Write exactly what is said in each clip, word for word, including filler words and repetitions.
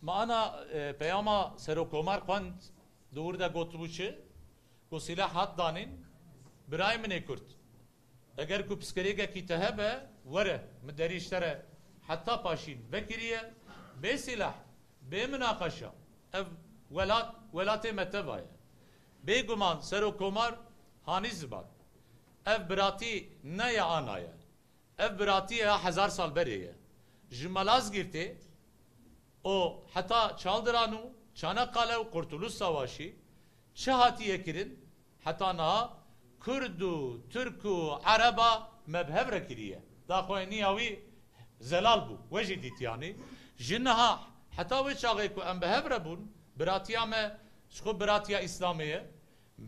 Me ana e, peyama Serokomar xwend, di wir de gotibû çi? Ku sîlah hat danîn, birayê min ê Kurd. Eger ku piskirêkekî te hebe, were, min derî ji te re heta paşîn vekiriye, bê sîlah, bê minaqeşa, ev welat, welatê me teva ye. Bêguman Serokomar hanî ziman. Ev biratî ne ya ana ye. Ev biratî ya hezar sal berê ye. Ji Malazgirtê û heta Çaldiran û Çanakkale û Kurtuluş Savaşî çi hatiye kirin, heta niha Kurd û Tirk û Ereba me bi hev re kiriye. Daxuyaniya wî zelal bû. We jî dîtiyanî. Ji niha heta wê çaxê ku em bi hev re bûn, biratiya me ji xwe biratiya Îslamê ye.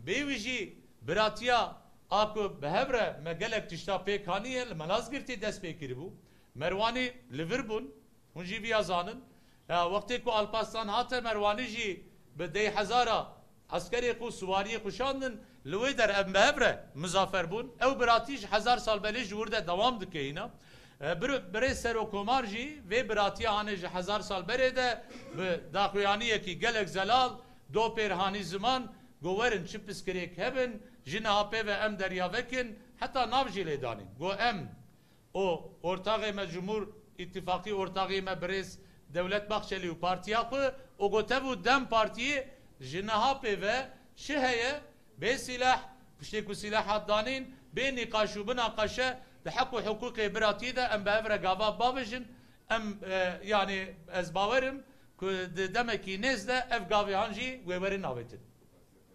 Bêwî jî biratiya a ku bi hev re me gelek tişta pêk haniye, li Malazgirtê dest pê kiribû. Merwanî li vir bûn, hûn jî viya zanin. Ya, wextê ku Alparslan hate Merwanî jî bi dey hezara eskerê xwe, siwariyê xwe şandin, li wê der em bi hev re mizafer bûn. Ew biratî ji hezar sal belê ji wir de dewam dike hîna. E, bir-, birêz Serokomar jî vê biratiya hane ji hezar sal berê de bi daxuyaniyekî gelek zelal, dopêr hanî ziman, go werin çi piskirêk hebin, ji niha pê ve em derya vekin, heta nav jî lê danîn. Go em û ortaxê me Cumhur Îttifaqî, ortaxê me birêz Dewlet Bahçelî û partiya xwe û go tev û dem partiyê ji niha pê ve çi heye, bê sîleh, piştê ku sîleh hat danîn, bê nîqaş û binaqaşe di heq û hiqûqê biratî de em bi hev re gava bavêjin. Em, e, yanî ez bawer im ku di demekî nêz de ev gavê han jî wê werin avêtin.